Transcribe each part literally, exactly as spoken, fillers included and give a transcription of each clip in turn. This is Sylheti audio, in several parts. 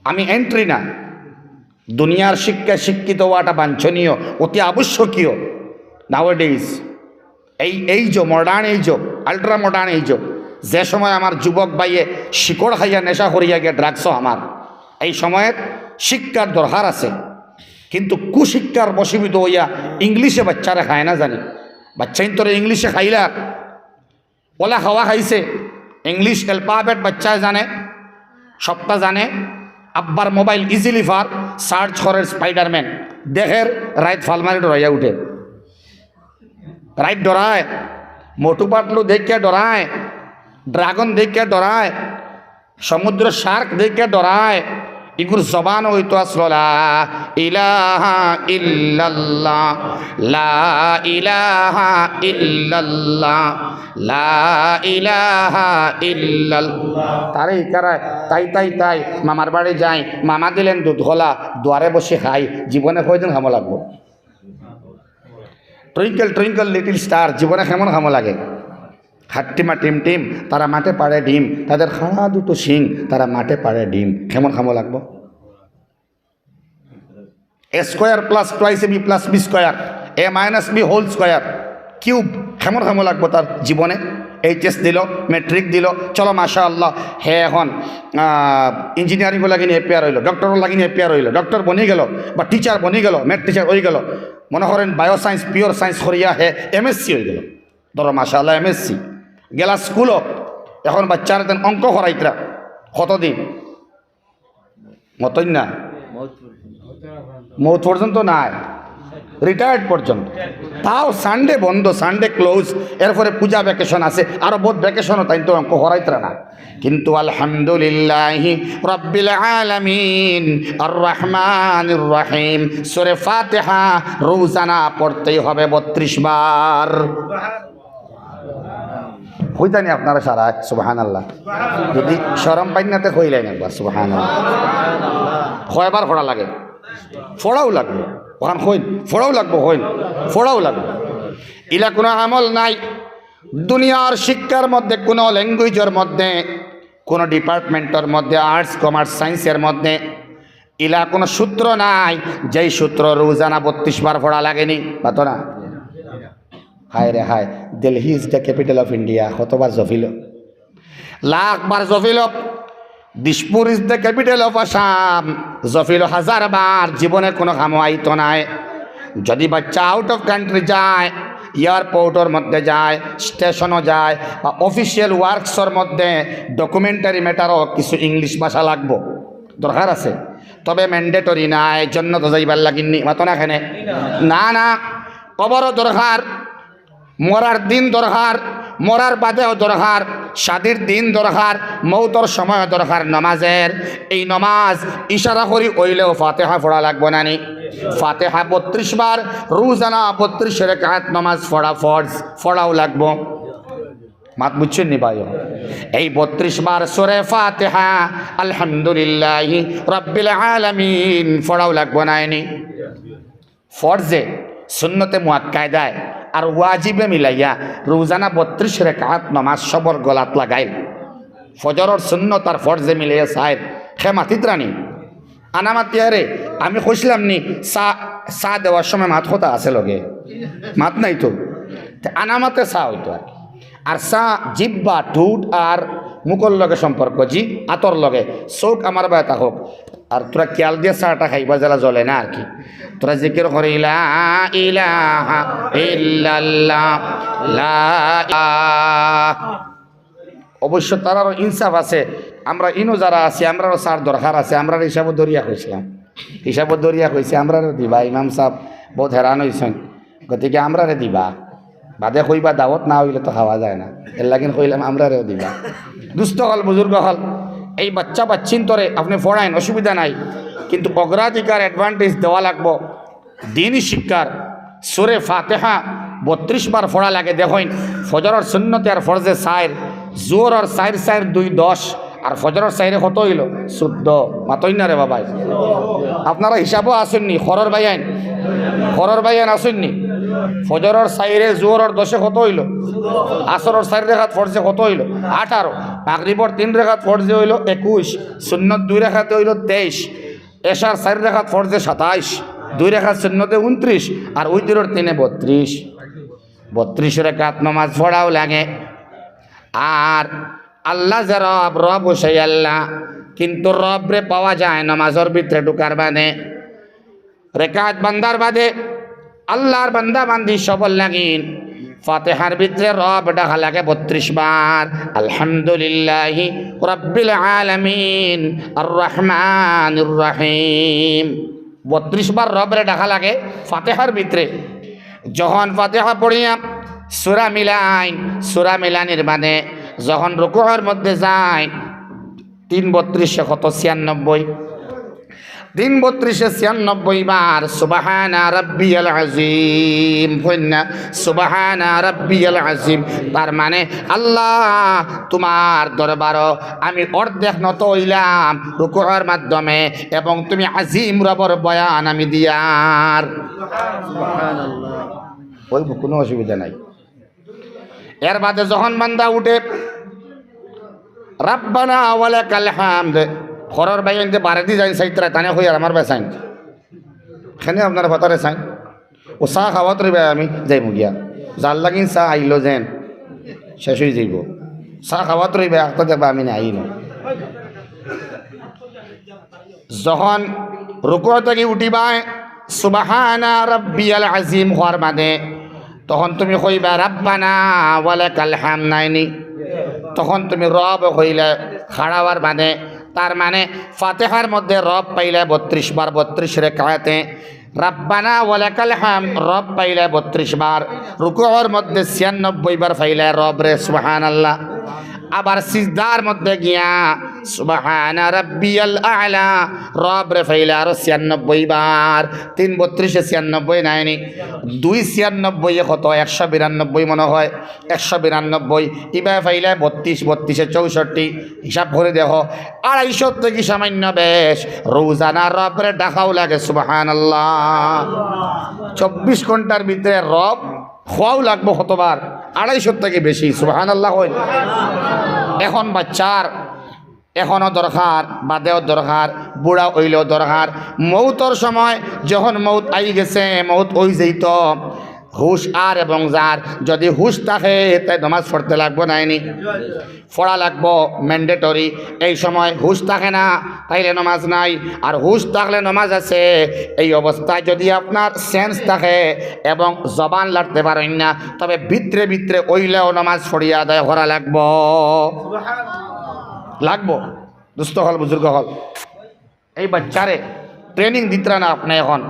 আমি এন্ট্রি না। দুনিয়ার শিক্ষায় শিক্ষিত হওয়াটা বাঞ্ছনীয়, অতি আবশ্যকীয়। Nowadays, এই age-ও, modern age-ও, ultra modern age-ও, যে সময় আমার যুবক ভাইয়ে শিকড় খাইয়া নেশা করিয়া গিয়া ড্রাগসও আমার, এই সময়ত শিক্ষার দরকার আছে। কিন্তু কুশিক্ষার বশীভূত হইয়া ইংলিশে বাচ্চারে খায় না জানি, বাচ্চাইন্তরে ইংলিশে খাইলার, ওলা খাওয়া খাইছে, ইংলিশ অ্যালফাবেট বাচ্চায় জানে, সবটা জানে। আব্বার মোবাইল ইজিলি ফার, সার্চ করের স্পাইডারম্যান, দেখের রাইত ফালমারি ডরাইয়া উঠে, রাইত ডরায়, মোটু পাতলু দেখিয়া ডরায়, ড্রাগন দেখিয়া ডরায়, সমুদ্র শার্ক দেখিয়া ডরায়। ইগুর জবান হইতো আসলো লা ইলাহা ইল্লাল্লাহ, লা ইলাহা ইল্লাল্লাহ, লা ইলাহা ইল্লাল্লাহ। তারে ইকারায় তাই তাই তাই মামার বাড়ি যাই, মামা দিলেন দুধ কলা, দুয়ারে বসে খাই। জীবনে কয়দিন খামো লাগবো? টুইঙ্কল টুইঙ্কল লিটল স্টার, জীবনে কেমন খামো লাগে? হাট্টিমা টিম টিম, তারা মাঠে পাড়ে ডিম, তাদের খাড়া দুটো শিং, তারা মাঠে পাড়ে ডিম। কেমন খামো লাগবো? A square plus twice A B plus B square, A minus B whole square cube, কেমন খামো লাগবো তার জীবনে? এইচএস দিল, ম্যাট্রিক দিল, চলো মাশাআল্লাহ, হে এখন ইঞ্জিনিয়ারিং লাগি নিয়ে পেয়ার হইলো, ডক্টর লাগি নিয়ে পেয়ার হইলো, ডক্টর বনি গেল বা টিচার বনি গেল, ম্যাথ টিচার হয়ে গেল, মনে করেন বায়ো সায়েন্স, পিওর সায়েন্স করিয়া হে এমএসসি হয়ে গেল। ধরো মাশাআল্লাহ এমএসসি। গেলা স্কুলো, এখন বাচ্চারা তেন অঙ্ক করাইতরা কতদিন? মতই না। মৌত পর্যন্ত নাই, রিটায়ার্ড পর্যন্ত। তাও সানডে বন্ধ, সানডে ক্লোজ। এরপরে পূজা ভ্যাকেশন আছে, আরো বহুত ভ্যাকেশনও তাইন তো অঙ্ক করাইতরা না। কিন্তু আলহামদুলিল্লাহি রাব্বিল আলামিন, আর রহমানির রহিম, সূরা ফাতিহা রোজানা পড়তেই হবে বত্রিশ বার। কইতানি আপনারা সারা সুবহানাল্লাহ। যদি শরম পাইন না, তে কইলাইন একবার সুবহানাল্লাহ। কয়বার পড়া লাগে? পড়াও লাগবো। ওখান কইন, পড়াও লাগবো, কইন, পড়াও লাগবো। ইলা কোনো আমল নাই। দুনিয়ার শিক্ষার মধ্যে, কোনো ল্যাঙ্গুয়েজের মধ্যে, কোনো ডিপার্টমেন্টের মধ্যে, আর্টস, কমার্স, সায়েন্সের মধ্যে ইলা কোনো সূত্র নাই, যেই সূত্র রোজানা বত্রিশ বার পড়া লাগেনি, মাতো না? হায় রে হায়, Delhi is the capital of India, কতবার জপিল? লাখ বার জপিল। Dispur is the capital of Assam, জপিল হাজার বার, জীবনে কোনো কামো আইতো নায়। যদি বাচ্চা আউট অফ কান্ট্রি যায়, এয়ারপোর্টর মধ্যে যায়, স্টেশনও যায়, বা অফিসিয়াল ওয়ার্কসর মধ্যে ডকুমেন্টারি ম্যাটারও কিছু ইংলিশ ভাষা লাগবো, দরকার আছে। তবে ম্যান্ডেটরি নায়, জন্নত যাইবার লাগিনি, মাতো না কেনে? না, না, কবরও দরকার, মরার দিন দরকার, মরার বাদেও দরকার, শাদির দিন দরকার, মৌতর সময় দরকার নমাজের। এই নমাজ ইশারা করি অইলেও ফাতিহা পড়া লাগবো নানি? ফাতিহা বত্রিশ বার, রোজানা বত্রিশ রেকাত নমাজ পড়া ফরজ, পড়াও লাগবো। মাত বুঝছইন নি ভাই? এই বত্রিশ বার সূরা ফাতিহা, আলহামদুলিল্লাহি রাব্বিল আলামিন পড়াও লাগবো নানি? ফরজে, সুন্নতে মুআক্কাদায় আর ওয়াজিবে মিলাইয়া রোজানা বত্রিশ রেকাত নমাজ সবর গলাত লাগাইল। ফজরর সুন্নত আর ফরজে মিলাইয়া চাইর, হে মাতিতরা নি? আনা মাতিয়ারে, আমি কইছিলাম নি, চা, চা দেওয়ার সময় মাত কথা আছে লগে? মাত নাই তো। তে আনা মাতে চা অইতো আর কি। আর চা জিব্বা, ঠুট আর মুখর লগে সম্পর্ক, জি, আতর লগে। চউখ আমার বায় থাকউক। আর তোরা খিয়াল দিয়া চাটা খাইবা, যেলা জ্বলে না আর কি। তোরা জিকির করি, "লা ইলাহা ইল্লাল্লাহ, লা ইলাহা।" অবশ্য তারারও ইনসাফ আছে। আমরা ইনো যারা আছি, আমরারও চার দরকার আছে। আমরার হিসাবও ধরিয়া কইছিলাম, হিসাবও ধরিয়া কইছি, আমরারও দিবা। ইমাম সাহেব বহুত হেরান অইছইন, গতিকে আমরারে দিবা। বাদে কইবা, দাওয়াত না অইলে তো খাওয়া যায় না, এর লাগিন কইলাম আমরারেও দিবা। দুস্ত অকল, বুজুর্গ অকল, এই বাচ্চা বাচ্চিন্তরে আপনে পড়াইন, অসুবিধা নাই, কিন্তু অগ্রাধিকার, অ্যাডভান্টেজ দেওয়া লাগবো। দিনই শিক্ষার সূরা ফাতিহা বত্রিশ বার পড়া লাগে। দেখইন, ফজরর সুন্নতে আর ফরজে চাইর, জোহরর চাইর চাইর দুই দশ, আর ফজরর চাইরে কত অইলো? চৌদ্দ। মাতইন না রে বাবাই। আপনারা হিসাবও আছইন নি, খরর ভাইয়াইন, খরর ভাইয়াইন আছইন নি? ফজরর চাইরে জোহরর দশে কত অইলো? আসরর চাইর রেকাত ফরজে কত অইলো? আঠারো। মাগরিবর তিন রেখাত ফরজে অইলো একুশ, সুন্নত দুই রেখাতে অইলো তেইশ, এশার চাইর রেখাত ফরজে সাতাইশ, দুই রেখাত সুন্নতে ঊনত্রিশ, আর উইতরর তিনে বত্রিশ। বত্রিশ রেখাত নমাজ পড়াও লাগে। আর আল্লাহ যে রব, রব অউ সেই আল্লাহ, কিন্তু রবরে পাওয়া যায় নমাজর ভিতরে ঢুকার বাদে। রেকাত বান্দার বাদে আল্লাহর বান্দা বান্দি সবর লাগিন ফাতিহার ভিতরে রব ডাকা লাগে বত্রিশ বার। আলহামদুলিল্লাহি রাব্বিল আলামিন, আর রহমানির রহিম। বত্রিশ বার রবরে ডাকা লাগে ফাতিহার ভিতরে। যখন ফাতিহা পড়িয়া সূরা মিলাইন, সূরা মিলানির বাদে যখন রুকুর মধ্যে যাইন, তিন বত্রিশে কত? ছিয়ানব্বই। তিন বত্রিশে ছিয়ানব্বই বার সুবহানা রাব্বিয়াল আযীম। কইন না, সুবহানা রাব্বিয়াল আযীম। তার মানে, আল্লাহ, তুমার দরবারো আমি অর্ধেক নত অইলাম রুকুর মাধ্যমে, এবং তুমি আজিম রবর বয়ান আমি দিয়ার। সুবহানাল্লাহ। অইবো, কুনু অসুবিধা নাই। এর বাদে যখন বান্দা উঠে, রাব্বানা ওয়ালাকাল হামদ, ঘরর ভাইয়াইন্তে বারেদি যাইন চাইতরা, তানে কইয়ার আমার বায় চাইন। কেনে আপনারা ফাতারে চাইন? অউ চা খাওয়াত রইবা, আমি যাইমু গিয়া। যার লাগিন চা আইলো যেন, শেষ অইযাইবো। চা খাওয়াত রইবা, একটা দেখবা আমি নাই না। যখন রুকু থাকি উঠিবায়, সুবহানা রাব্বিয়াল আযীম কওয়ার বাদে, তখন তুমি কইবা, রাব্বানা ওয়ালাকাল হামদ, নায়নি? তখন তুমি রব কইলে খাড়া অওয়ার বাদে, তার মানে ফাতিহার মধ্যে রব পাইলে বত্রিশ বার, বত্রিশ রেকাতে, রাব্বানা ওয়ালাকাল হামদ, রব পাইলে বত্রিশ বার, রুকুর মধ্যে ছিয়ানব্বই বার পাইলে রবরে, সুবহানাল্লাহ। আবার সিজদার মধ্যে গিয়া সুবহানা রাব্বিয়াল আ'লা, রবরে পাইলে আরো ছিয়ানব্বই বার। তিন বত্রিশে ছিয়ানব্বই নায়নি? দুই ছিয়ানব্বই কত? একশো বিরানব্বই মনে হয়, একশো বিরানব্বই। ইবায় পাইলে বত্রিশ, বত্রিশে চৌষট্টি। হিসাব করি দেখো, আড়াইশো থাকি সামান্য বেশ রোজানা রবরে ডাকাও লাগে, সুবহানাল্লাহ। চব্বিশ ঘন্টার ভিতরে রব কওয়াও লাগবো কতবার? আড়াইশো থাকি বেশি, সুবহানাল্লাহ কইন। এখন বাচ্চার এখনো দরকার, বাদেও দরকার, বুড়া অইলেও দরকার। মউতর সময় যখন মউত আই গেছে, মউত অই যাইতো, হুশ আর এবং যার, যদি হুশ থাকে, তাই নমাজ পড়তে লাগবো নায়নি? পড়া লাগবো, mandatory। এই সময় হুশ থাকে না, তাইলে নমাজ নাই। আর হুশ থাকলে নমাজ আছে। এই অবস্থায় যদি আপনার sense থাকে এবং জবান লাড়তে পারইন না, তবে ভিতরে ভিতরে অইলেও নমাজ পড়িয়া আদায় করা লাগবো। লাগবো। দোস্ত অকল, বুজুর্গ অকল, এই বাচ্চারে training দিতরা না আপনে। এখন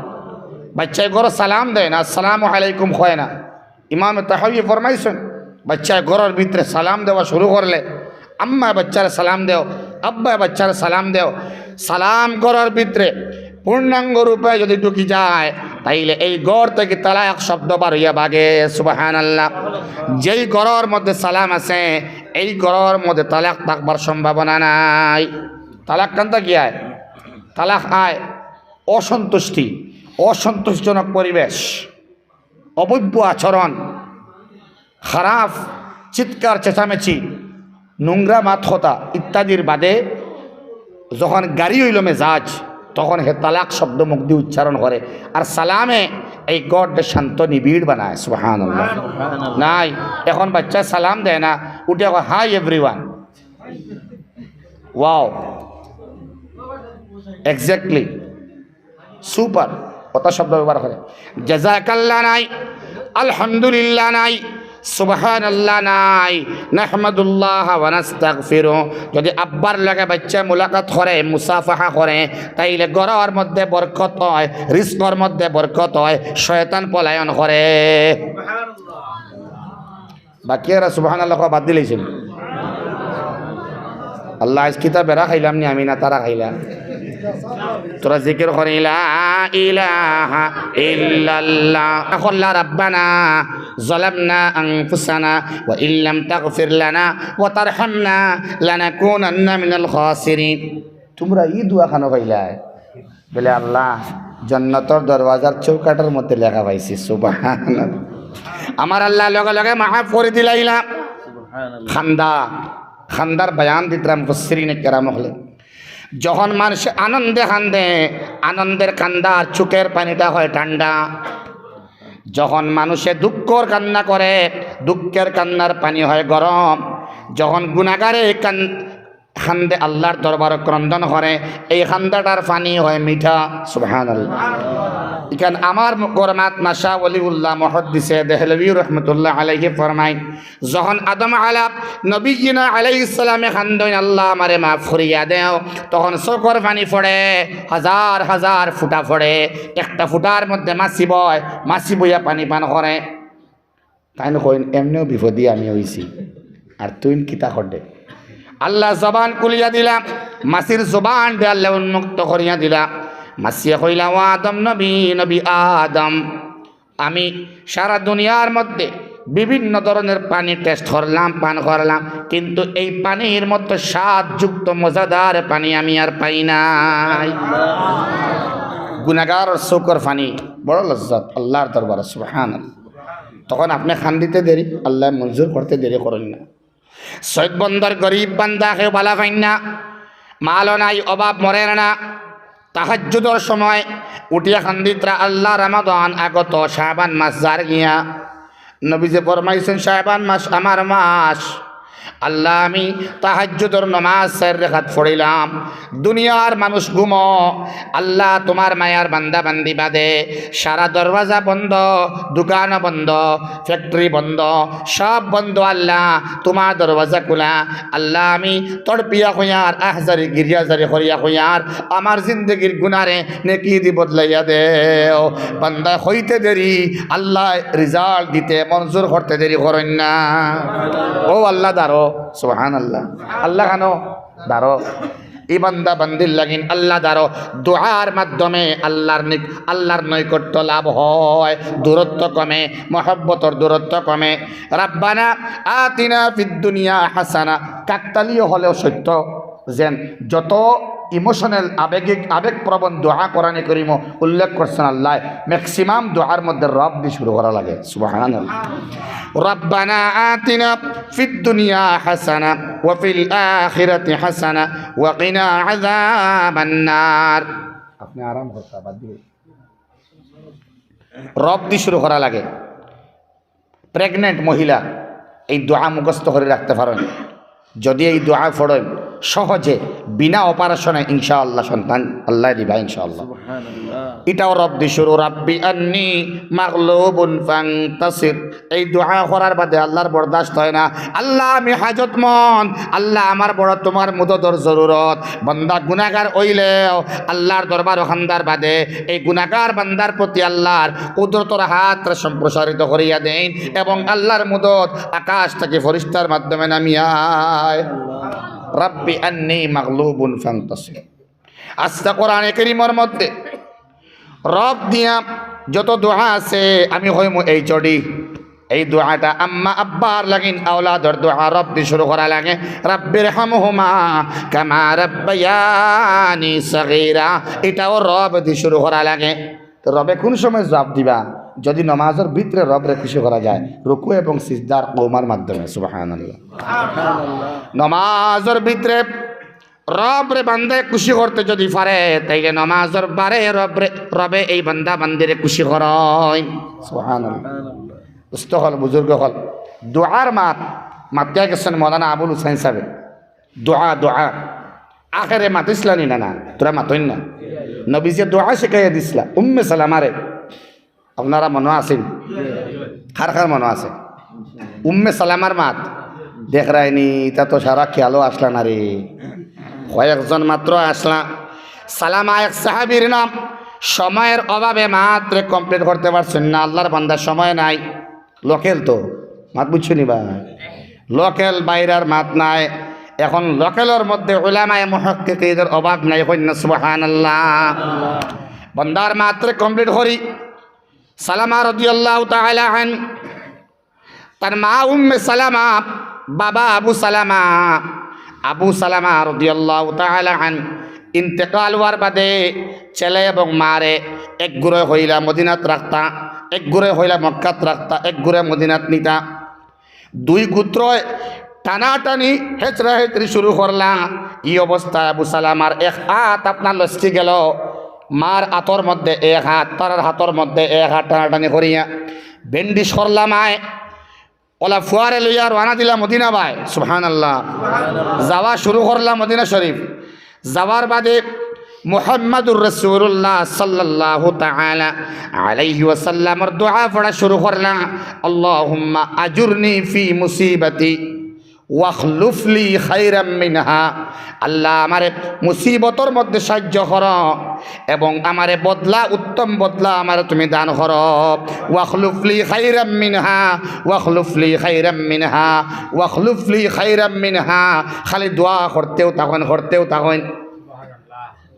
বাচ্চায় ঘরো সালাম দেয় না, আসসালামু আলাইকুম কয় না। ইমামে তাহাবি ফরমাইছইন, বাচ্চায় ঘরর ভিতরে সালাম দেওয়া শুরু করলে, আম্মায় বাচ্চারে সালাম দেও, আব্বায় বাচ্চারে সালাম দেও। সালাম ঘরর ভিতরে পূর্ণাঙ্গ রূপে যদি ঢুকি যায়, তাইলে এই ঘর থাকি তালাক শব্দ বার অইয়া ভাগে, সুবহানাল্লাহ। যেই ঘরর মধ্যে সালাম আছে, এই ঘরর মধ্যে তালাক থাকবার সম্ভাবনা নাই। তালাক কানতা কি আয়? তালাক আয় অসন্তুষ্টি, অসন্তোষজনক পরিবেশ, অভব্য আচরণ, খারাপ চিৎকার চেঁচামেচি, নোংরা মাত কথা ইত্যাদির বাদে যখন গাড়ি অইলো মেজাজ, তখন হে তালাক শব্দ মুখদি উচ্চারণ করে। আর সালামে এই ঘররে শান্ত নিবিড় বানায়। সুবহানাল্লাহ। নাই, এখন বাচ্চায় সালাম দেয় না, উঠে কয়, "Hi everyone।" Wow, exactly, super, অতা শব্দ ব্যবহার করে। জাযাকাল্লাহ নাই, আলহামদুলিল্লাহ নাই, সুবহানাল্লাহ নাই, নাহমাদুল্লাহ ওয়া নাস্তাগফিরু। যদি আব্বার লগে বাচ্চায় মুলাকাত করে, মুসাফাহা করে, তাইলে ঘরর মধ্যে বরকত অয়, রিজকর মধ্যে বরকত অয়, শয়তান পলায়ন করে। বাকি এরা সুবহানাল্লাহ কওয়া বাদ দিলাইছইন। আল্লাহ, আইজ কিতা বেড়া খাইলাম নি আমি, না তারা খাইলা? তোরা জিকির করি, লা ইলাহা ইল্লাল্লাহ। আল্লাহ রাব্বানা যালামনা আনফুসানা ওয়া ইল্লাম তাগফির লানা ওয়া তারহামনা লানাকুনান্না মিনাল খাসিরিন। তুমরা ই দোয়া খানো পাইলায়? বলে, "আল্লাহ, জন্নতর দরওয়াজার চৌকাঠর মধ্যে লেখা পাইছি।" সুবহানাল্লাহ। আমার আল্লাহ লগে লগে মাফ করি দিলাইলা। কান্দা, কান্দার বয়ান দিতরা মুফাসসিরিনে কেরাম অকলে। যখন মানুষ আনন্দে কান্দে, আনন্দের কান্দার চোখের পানিটা হয় ঠান্ডা। যখন মানুষে দুঃখর কান্না করে, দুঃখের কান্নার পানি হয় গরম। যখন গুনাগারে কান-, কান্দে, আল্লাহর দরবারো ক্রন্দন করে, এই কান্দাটার পানি হয় মিঠা। সুবহানাল্লাহ। ইখান আমার মুখর মাত না, শাহ ওলিউল্লাহ মুহাদ্দিসে দেহলভী রহমতুল্লাহ আলাইহি ফরমাইন, যখন আদম আলা নবিয়্যিনা আলাইহিস সালামে কান্দইন, "আল্লাহ, আমারে মাফ করিয়া দেও", তখন চোখর পানি পড়ে, হাজার হাজার ফুটা পড়ে, একটা ফুটার মধ্যে মাছি বয়, মাছি বইয়া পানি পান করে। তাইন কইন, "এমনেও বিপদি আমি অইছি, আর তুইন কিতা কররে?" আল্লাহ জবান খুলিয়া দিলা, মাছির জবান দে আল্লাহ উন্মুক্ত করিয়া দিলা। মাছিয়ে কইলা, "ও আদম নবী, নবী আদম, আমি সারা দুনিয়ার মধ্যে বিভিন্ন ধরনের পানি টেস্ট করলাম, পান করলাম, কিন্তু এই পানির মতো স্বাদযুক্ত মজাদার পানি আমি আর পাই নাই।" গুনাগার চোখর পানি বড় লজ্জত আল্লাহর দরবারে, সুবহানাল্লাহ। তখন আপনে কান্দিতে দেরি, আল্লাহ মঞ্জুর করতে দেরি করইন না। সৈয়দ বন্দর গরিব বান্দা, কেউ বালা পাইন না, মালও নাই, অভাব মরের না। তাহাজ্জুদর সময় উঠিয়া কান্দিতরা, "আল্লাহ, রমাদান আগত, শাবান মাস যার গিয়া।" নবীজি ফরমাইছইন, "শাবান মাস আমার মাস। আল্লাহ, আমি তাহাজ্জুদর নমাজ চাইর রেকাত পড়িলাম। দুনিয়ার মানুষ ঘুমো, আল্লাহ, তুমার মায়ার বান্দা বান্দি বাদে সারা দরওয়াজা বন্ধ, দোকান বন্ধ, ফ্যাক্টরি বন্ধ, সব বন্ধ। আল্লাহ, তুমার দরওয়াজা খোলা। আল্লাহ, আমি তড়পিয়া কইয়ার, আহজারি গিরিয়াজারি করিয়া কইয়ার, আমার জিন্দেগির গুনারে নেকি দি বদলাইয়া দেও।" বান্দা কইতে দেরি, আল্লাহ রেজাল্ট দিতে, মঞ্জুর করতে দেরি করইন না। ও আল্লাহ দারো, সুবহানাল্লাহ। আল্লাহ খানো দারো। ই বান্দা বান্দির লাগিন আল্লাহ দারো, দোয়ার মাধ্যমে আল্লাহর নিক-, আল্লাহর নৈকট্য লাভ হয়, দূরত্ব কমে, মহব্বতর দূরত্ব কমে। "রাব্বানা আতিনা ফিদ দুনিয়া হাসানা।" কাকতালীয় হলেও সত্য, যেন যত ইমোশনাল, আবেগিক, আবেগপ্রবণ দোয়া কোরআনে করিমো উল্লেখ করছইন আল্লাহ, ম্যাক্সিমাম দোয়ার মধ্যে রব দি শুরু করা লাগে। সুবহানাল্লাহ। "রাব্বানা আতিনা ফিদ দুনিয়া হাসানা ওয়া ফিল আখিরাতি হাসানা ওয়া কিনা আযাবান নার।" আপনে আরাম করতা বাদ দিবে। রব দি শুরু করা লাগে। প্রেগন্যান্ট মহিলা এই দোয়া মুখস্থ করি রাখতে পারইন। যদি এই দোয়া পড়ইন সহজে, বিনা অপারেশনে, ইনশাআল্লাহ সন্তান আল্লাহ দিবা ইনশাআল্লাহ। সুবহানাল্লাহ। ইটাও রব দি শুরু, "রাব্বি আন্নি মাগলুবুন ফান্তাসির।" এই দোয়া করার বাদে আল্লাহর বরদাস্ত হয় না। "আল্লাহ, আমি হাজতমন্দ, আল্লাহ, আমার বড় তুমার মদদর জরুরত।" বান্দা গুনাগার অইলেও আল্লাহর দরবারো কান্দার বাদে এই গুনাগার বান্দার প্রতি আল্লাহর কুদরতর হাতরে সম্প্রসারিত করিয়া দেইন এবং আল্লাহর মদদ আকাশ থাকি ফিরিস্তার মাধ্যমে নামিয়া আয়। "রাব্বি আন্নি মাগলুবুন ফান্তাসির।" আস্তা কোরআনে করিমর মধ্যে রব দিয়া যত দোয়া আছে, আমি কইমু এইচ ও ডি। এই দোয়াটা আম্মা আব্বার লাগিন আওলাদর দোয়া, রব দি শুরু করা লাগে। "রাব্বির হামহুমা কামা রাব্বায়ানি সগীরা।" ইটাও রব দি শুরু করা লাগে। তো রবে কোন সময় জবাব দিবা? যদি নমাজর ভিতরে রবরে খুশি করা যায়, রুকু এবং সিজদার কওমার মাধ্যমে। সুবহানাল্লাহ। নমাজর ভিতরে রবরে বান্দায় খুশি করতে যদি পারে, তাইলে নমাজর বারে রবরে, রবে এই বান্দা বান্দিরে খুশি করইন। সুবহানাল্লাহ। দোস্ত অকল, বুজুর্গ অকল, দোয়ার মাত মাতিয়া গেছইন মৌলানা আবুল হুসাইন সাহেব। দোয়া, দোয়া। আখেরে মাতিছলা নি না, না, তোরা মাতইন না। নবীজিয়ে দোয়া শিখাইয়া দিছলা উম্মে সালামারে। আপনারা মনো আছে নি? কার কার মনো আছে? উম্মে সালামার মাত। দেখরায়নি, ইতা তো সারা খেয়ালও আছলা না রে। কয়েকজন মাত্র আছলা। সালামা এক সাহাবীর নাম। সময়র অভাবে মাতরে কমপ্লিট করতে পারছইন না। আল্লাহর বান্দা সময় নাই। লোকাল তো। মাত বুঝছো নি ভাই? লোকাল বাইরার মাত নাই। এখন লোকালর মধ্যে উলামায়ে মুহাক্কিকিনর অভাব নাই। কইন না সুবহানাল্লাহ। বান্দার মাতরে কমপ্লিট করি। সালামা রাদিয়াল্লাহু তাআলা আন, তার মা উম্মে সালামা, বাবা আবু সালামা। আবু সালামা রাদিয়াল্লাহু তাআলা আন ইন্তেকাল হওয়ার বাদে ছেলে এবং মারে এক গুরে কইলা মদিনাত রাখতা, এক গুরে কইলা মক্কাত রাখতা, এক গুরে মদিনাত নিতা। দুই গোত্রয় টানাটানি, হেচড়া হেচড়ি শুরু করলা। ই অবস্থায় আবু সালামার এক আত আপনার লসকি গেল, মার আতর মধ্যে এক আত, তারার আতর মধ্যে এক আত, টানাটানি করিয়া ব্যান্ডেজ করলা মায়। অলা ফুয়ারে লইয়া রওয়ানা দিলা মদিনা বায়। সুবহানাল্লাহ। যাওয়া শুরু করলা মদিনা শরীফ। যাওয়ার বাদে মুহাম্মাদুর রাসূলুল্লাহ সাল্লাল্লাহু তাআলা আলাইহি ওয়াসাল্লামর দোয়া পড়া শুরু করলা, "আল্লাহুম্মা আজুরনি ফি মুসিবাতি ওয়াখলুফ লি খাইরাম মিনহা।" আল্লাহ, আমারে মুসিবতর মধ্যে সাহায্য করো এবং আমারে বদলা, উত্তম বদলা আমারে তুমি দান করো। "ওয়াখলুফ লি খাইরাম মিনহা, ওয়াখলুফ লি খাইরাম মিনহা, ওয়াখলুফ লি খাইরাম মিনহা।" খালি দোয়া করতেউ থাকইন, করতেউ থাকইন।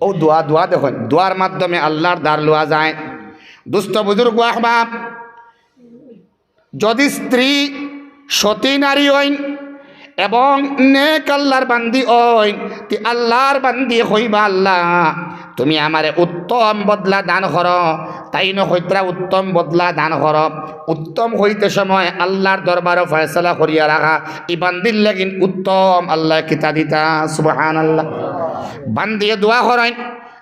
অউ দোয়া, দোয়া দেখইন, দোয়ার মাধ্যমে আল্লাহর দ্বার লওয়া যায়। দুস্ত বুজুর্গ আহবাব, যদি স্ত্রী সতী নারী অইন এবং নেক আল্লাহর বান্দি অইন, তে আল্লাহর বান্দি কইবা, "আল্লাহ, তুমি আমারে উত্তম বদলা দান করো।" তাইন কইতরা, "উত্তম বদলা দান করো।" উত্তম কইতে সময় আল্লাহর দরবারো ফয়সালা করিয়া রাখা, ই বান্দির লাগিন উত্তম আল্লায় কিতা দিতা? সুবহানাল্লাহ। বান্দিয়ে দোয়া করইন,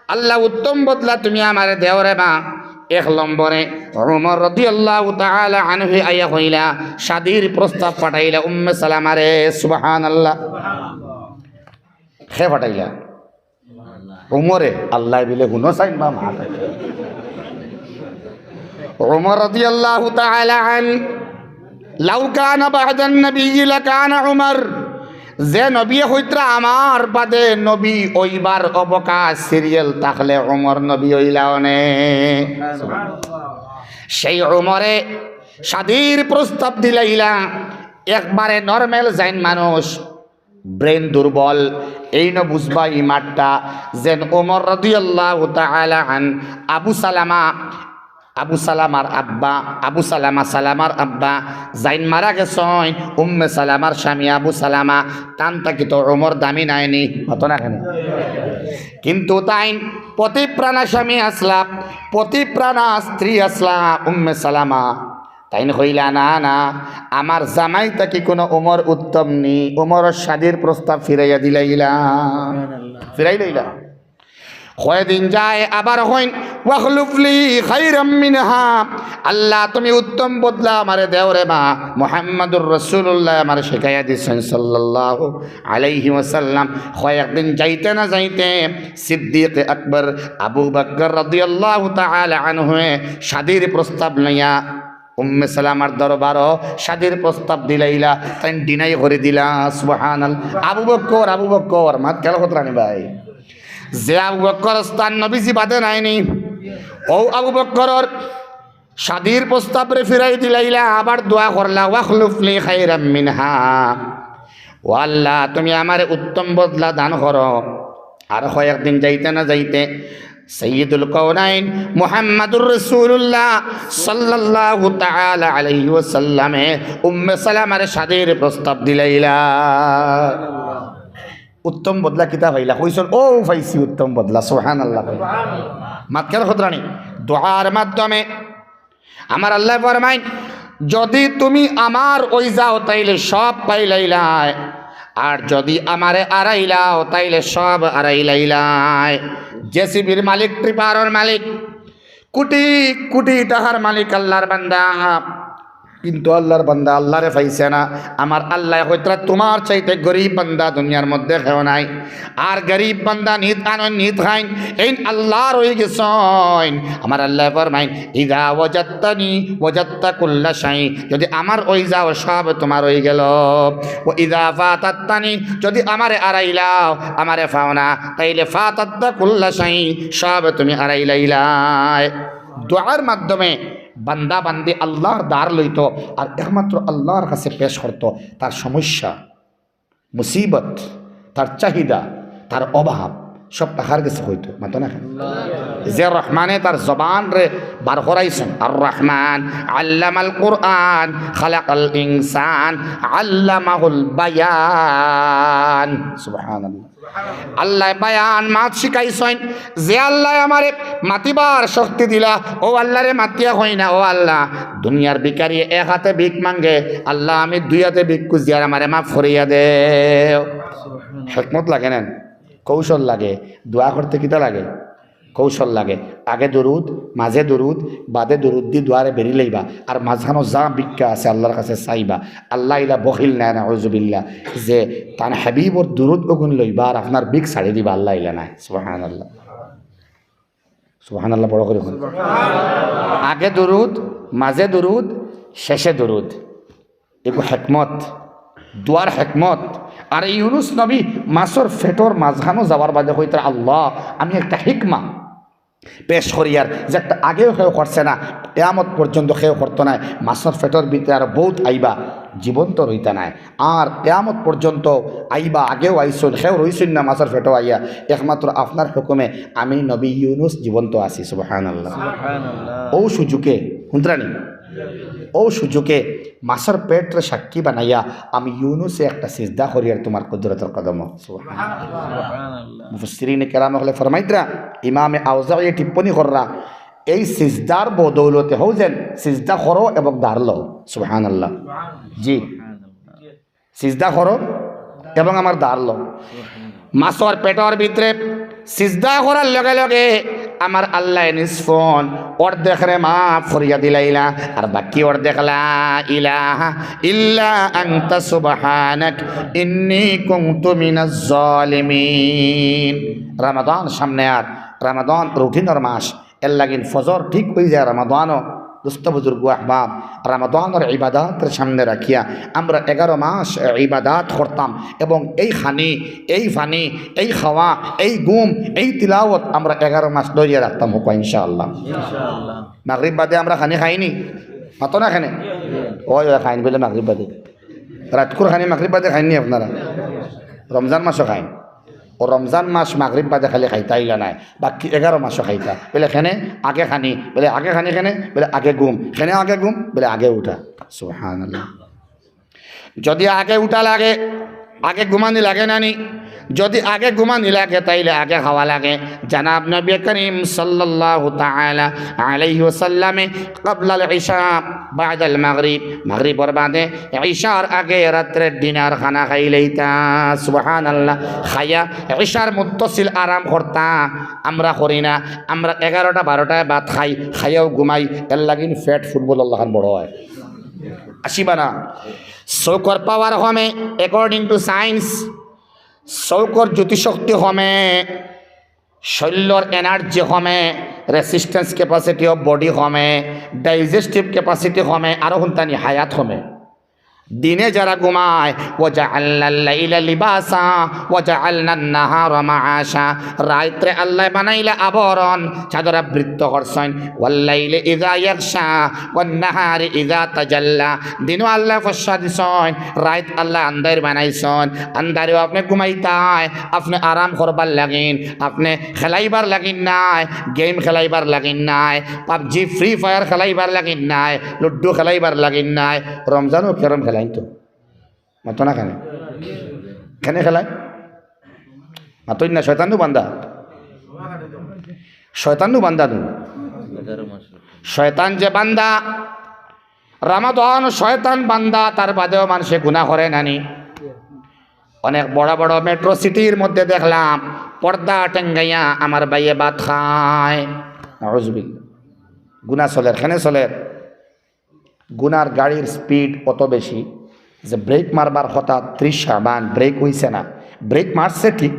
"আল্লাহ, উত্তম বদলা তুমি আমারে দেও রে বা।" এক নম্বরে উমর রাদিয়াল্লাহু তাআলা আনহু আইয়া কইলা, শাদির প্রস্তাব পাঠাইলা উম্মে সালামারে। সুবহানাল্লাহ। কে পাঠাইলা? উমরে। আল্লায় বিলে হুনো চাইন বা মা। উমর রাদিয়াল্লাহু তাআলা আন, "লাউ কানা বা'দান নাবিয়্যি লাকানা উমর।" যে নবীয়ে কইতরা, "আমার বাদে নবী অইবার অবকাশ সিরিয়াল থাকলে উমর নবী অইলা অনে।" সেই উমরে শাদির প্রস্তাব দিলাইলা, একবারে নরমাল জাইন মানুষ, ব্রেন দুর্বল, এইন বুঝবা ই মাতটা, যেন উমর রাদিয়াল্লাহু তাআলা আন আবু সালামা, আবু সালামার আব্বা, আবু সালামা, সালামার আব্বা, জাইন মারা গেছইন, উম্মে সালামার স্বামী আবু সালামা, তান থাকি তো উমর দামি নায়নি, মাতো না কেনে? কিন্তু তাইন পতিপ্রাণা স্বামী আছলা, পতিপ্রাণা স্ত্রী আছলা উম্মে সালামা। তাইন কইলা, "না, না, আমার জামাই থাকি কুনু উমর উত্তম নি।" উমরর শাদির প্রস্তাব ফিরাইয়া দিলাইলা, ফিরাইলাইলা। কয়দিন যায়, আবার কইন, "ওয়াখলুফ লি খাইরাম মিনহা।" আল্লাহ, তুমি উত্তম বদলা আমারে দেও রে বা। মুহাম্মাদুর রাসূলুল্লাহ আমারে শিখাইয়া দিছইন, সাল্লাল্লাহু আলাইহি ওয়াসাল্লাম। কয়েকদিন যাইতে না যাইতে সিদ্দিক আকবর আবু বকর রাদিয়াল্লাহু তাআলা আনহু শাদির প্রস্তাব লইয়া উম্মে সালামার দরবারো শাদির প্রস্তাব দিলাইলা, তাইন ডিনাই করি দিলা। সুবহানাল্লাহ। আবু বকর, আবু বকর, মাত খেয়াল করতরানি ভাই। যে আবু বকর স্থান নবীজি বাদে নায়নি, অউ আবু বকরর শাদির প্রস্তাবরে ফিরাই দিলাইলা, আবার দোয়া করলা, "ওয়াখলুফ লি খাইরাম মিনহা।" ও আল্লাহ, তুমি আমারে উত্তম বদলা দান করো। আর কয়েকদিন যাইতে না যাইতে সাইয়্যিদুল কাওনাইন মুহাম্মাদুর রাসূলুল্লাহ সাল্লাল্লাহু তাআলা আলাইহি ওয়াসাল্লামে উম্মে সালামারে শাদির প্রস্তাব দিলাইলা। উত্তম বদলা কিতা পাইলা? কইছইন, "ও পাইছি উত্তম বদলা।" সুবহানাল্লাহ। মাত খেয়াল করতরানি, দোয়ার মাধ্যমে আমার আল্লায় ফরমাইন, "যদি তুমি আমার অই যাও, তাইলে সব পাইলাইলায়, আর যদি আমারে আরাইলাও, তাইলে সব আরাইলাইলায়।" জেসিবির মালিক, টিপারর মালিক, কোটি কোটি টাকার মালিক আল্লাহর বান্দা, কিন্তু আল্লাহর বান্দা আল্লাহরে পাইছে না। আমার আল্লায় কইতরা, "তুমার চাইতে গরিব বান্দা দুনিয়ার মধ্যে কেউ নাই।" আর গরিব বান্দা নিত আনইন, নিত খাইন, এইন আল্লাহর অই গেছইন। আমার আল্লায় ফরমাইন, "ইযা ওয়াজাদতানি ওয়াজাদতা কুল্লা শাই।" যদি আমার অই যাও, সব তুমার অই গেল। "ওয়া ইযা ফাতাত্তানি", যদি আমারে আরাইলাও, আমারে পাও না, তাইলে ফাতাত্তা কুল্লা শাই, সব তুমি আরাইলাইলায়। দোয়ার মাধ্যমে বান্দা বান্দি আল্লাহর দ্বার লইতো আর একমাত্র আল্লাহর কাছে পেশ করতো তার সমস্যা, মুসিবত, তার চাহিদা, তার অভাব, সব তার গেছে কইতো। মাতো না কেনে? যে রহমানে তার জবানরে বার করাইছইন, আর রহমান আল্লামাল কুরআন খালাকাল ইনসান আল্লামাহুল বায়ান। সুবহানাল্লাহ। আল্লায় বায়ান মাত শিখাইছইন। যে আল্লায় আমারে মাতিবার শক্তি দিলা, অউ আল্লারে মাতিয়া কই না, "ও আল্লাহ, দুনিয়ার ভিখারি এক হাতে ভিক মাঙ্গে, আল্লাহ আমি দুই হাতে ভিক খুজিয়ার, আমারে মাফ করিয়া দেও।" হেকমত লাগে না? কৌশল লাগে। দোয়া করতে কিতা লাগে? কৌশল লাগে। আগে দুরুদ, মাঝে দুরুদ, বাদে দুরুদ দি দোয়ারে বেরি লইবা। আর মাঝখানো যা ভিক্ষা আছে আল্লাহর কাছে চাইবা। আল্লাহ ইলা বখিল নায়, নাউজুবিল্লাহ, যে তান হাবিবর দুরুদ অগুন লইবা আর আপনার ভিক ছাড়ি দিবা, আল্লাহ ইলা নায়। সুবহানাল্লাহ। সুবহানাল্লাহ বড় করি কইন। আগে দুরুদ, মাঝে দুরুদ, শেষে দুরুদ। এগু হেকমত, দোয়ার হেকমত। আর এই ইউনুস নবী মাছর পেটর মাঝখানো যাওয়ার বাদে কইতরা, "আল্লাহ, আমি একটা হিকমা পেশ করিয়ার, যেটা আগেও কেউ করছে না, কিয়ামত পর্যন্ত কেউ করতো নায়। মাছর পেটর ভিতরে আরো বউত আইবা, জীবন্ত রইতা নায়। আর কিয়ামত পর্যন্ত আইবা, আগেও আইছইন, কেউ রইছইন না মাছর পেটো আইয়া, একমাত্র আপনার হুকুমে আমি নবী ইউনুস জীবন্ত আছি।" সুবহানাল্লাহ। সুবহানাল্লাহ। অউ সুযোগে, হুনতরা নি? অউ সুযোগে মাছর পেটরে সাক্ষী বানাইয়া আমি ইউনুসে একটা সিজদা করিয়ার তুমার কুদরতর কদমো। সুবহানাল্লাহ। সুবহানাল্লাহ। মুফাসসিরিনে কেরাম অকলে ফরমাইতরা, ইমামে আওজাইয়ে টিপ্পনী কররা, এই সিজদার বদৌলতে হউ যেন সিজদা করো এবং দাঁড় লও। সুবহানাল্লাহ। জি। সিজদা করো এবং আমার দাঁড় লও। মাছর পেটর ভিতরে সিজদা করার লগে লগে আমার আল্লায় নিষ্পণ অর্ধেকরে মাফ করিয়া দিলাইলা, আর বাকি অর্ধেক লা ইলাহা ইল্লা আনতা সুবহানাক ইন্নী কুনতু মিনাজ জালিমিন। রমাদান সামনে, আর রমাদান রুটিনর মাস, এর লাগিন ফজর ঠিক অইযায় রমাদানো। দোস্ত বুজুর্গ আহবাব, রমাদানর ইবাদতরে সামনে রাখিয়া আমরা এগারো মাস ইবাদত করতাম, এবং এই খানি, এই পানি, এই খাওয়া, এই ঘুম, এই তিলাওত আমরা এগারো মাস ধরিয়া রাখতাম, হউক্কা ইনশাআল্লাহ। ইনশাআল্লাহ। মাগরিব বাদে আমরা খানি খাইনি? মাতো না কেনে? অয়, অয়, খাইন বুলে মাগরিব বাদে। রাইতকুর খানি মাগরিব বাদে খাইননি আপনারা? রমজান মাসো খাইন। অউ রমজান মাস মাগরিব বাদে খালি খাইতা, ইলা নায়, বাকি এগারো মাসো খাইতা। বুলে কেনে আগে খানি? বুলে আগে খানি কেনে? বুলে আগে ঘুম। কেনে আগে ঘুম? বুলে আগে উঠা। সুবহানাল্লাহ। যদি আগে উঠা লাগে, আগে ঘুমানি লাগে না নি? যদি আগে ঘুমানি লাগে, তাইলে আগে খাওয়া লাগে। জনাব নবী করিম সাল্লাল্লাহু তাআলা আলাইহি ওয়াসাল্লামে ক্বাবলাল ইশা, বাদাল মাগরিব, মাগরিবর বাদে, ইশার আগে রাত্রের ডিনার খানা খাইলাইতা। সুবহানাল্লাহ। খাইয়া ইশার মুত্তাসিল আরাম করতা। আমরা করি না, আমরা এগারোটা বারোটায় ভাত খাই, খাইয়াউ ঘুমাই, এর লাগিন পেট ফুটবলর লাখান বড় অয়। আসিবা না। চউখর পাওয়ার কমে, according to science, চউখর জ্যোতিশক্তি কমে, শরীলর energy কমে, resistance capacity of body কমে, digestive capacity কমে, আরো হুনতা নি, হায়াত কমে। দিনে যারা ঘুমায়, ওয়াজাআলনাল লাইলা লিবাসা, ওয়াজাআলনান নাহারা মাআশা, রাইতরে আল্লায় বানাইলা আবরণ, চাদর আবৃত করছইন, ওয়াল লাইলি ইযা ইয়াগশা, ওয়ান নাহারি ইযা তাজাল্লা, দিনো আল্লায় ফর্সা দিছইন, রাইত আল্লায় আন্দাইর বানাইছইন, আন্দারেও আপনে ঘুমাইতায়, আপনে আরাম করবার লাগিন, আপনে খেলাইবার লাগিন নায়, game খেলাইবার লাগিন নায়, PUBG, Free Fire খেলাইবার লাগিন নায়, Ludo খেলাইবার লাগিন নায়, রমজানো carrom খেলাইন তো। মাতো না কেনে? কেনে খেলাইন? মাতইন না, শয়তান নু বান্দা। শয়তান নু বান্দা নু। শয়তান যে বান্দা, রমাদান শয়তান বান্দা, তার বাদেও মানষে গুনা করে না নি? অনেক বড় বড় metro cityর মধ্যে দেখলাম, পর্দা টেঙ্গাইয়া আমার ভাইয়ে ভাত খায়। নাউজুবিল্লাহ। গুনা চলের, কেনে চলের? গুনার গাড়ির speed অত বেশি যে brake মারবার কথা ত্রিশ শাবান, brake অইছে না। Brake মারছে ঠিক,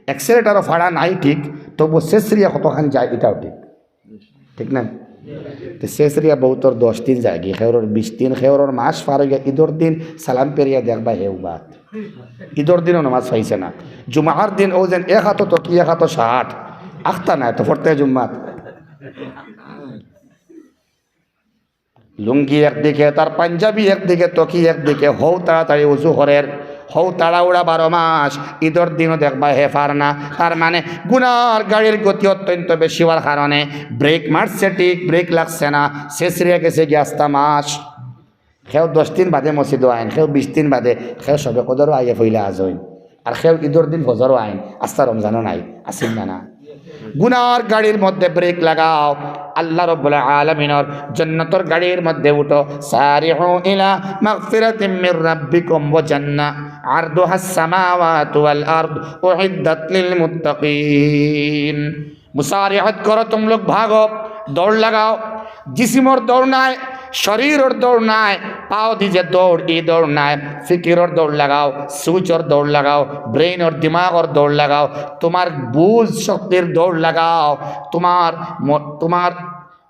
acceleratorও ফাড়া নাই ঠিক, তবু ছেছরিয়া কতখান যায়, ইটাও ঠিক। ঠিক না? তে ছেছরিয়া বউতর দশ দিন যায়গি, কেউরর বিশ দিন, কেউরর মাস পার অইয়া ইদর দিন সালাম ফিরাইয়া দেখবা হেউ বাদ। ইদর দিনও নামাজ পাইছে না। জুমার দিন অউ যেন এক আতো তকি এক আতো শার্ট, আখতা নায় তো পড়তে জুম্মাত। লুঙ্গি একদিকে, তার পাঞ্জাবি একদিকে, তকি একদিকে, হউ তাড়াতাড়ি উজু করের, হউ তাড়াহুড়া বারো মাস, ইদর দিনও দেখবা হে পার না। তার মানে গুনার গাড়ির গতি অত্যন্ত বেশি অওয়ার কারণে ব্রেক মারছে ঠিক, ব্রেক লাগছে না, ছেছড়িয়া গেছে গি আস্তা মাস। কেউ দশ দিন বাদে মসজিদো আইন, কেউ বিশ দিন বাদে, কেউ শবে কদরও আইয়া পইলা আজ অইন, আর কেউ ইদর দিন ফজরও আইন, আস্তা রমজানও নাই, আছিল না না? গুনার গাড়ির মধ্যে ব্রেক লাগাও, আল্লাহ রব্বুল আলামিনর জন্নতর গাড়ির মধ্যে উঠো। সারিউ ইলা মাগফিরাতিম মির রাব্বিকুম ওয়া জান্নাহ আরদুহাস সামাওয়াতু ওয়াল আরদ উইদ্দাত লিল মুত্তাকিন। মুসারিআত করো, তুমলোক ভাগো, দৌড় লাগাও। জিসিমর দৌড় নায়, শরীরর দৌড় নায়, পাও দি যে দৌড়, ই দৌড় নায়। ফিকিরর দৌড় লাগাও, সুচর দৌড় লাগাও, ব্রেইনর, দিমাগর দৌড় লাগাও, তুমার বুঝ শক্তির দৌড় লাগাও, তুমার ম-, তুমার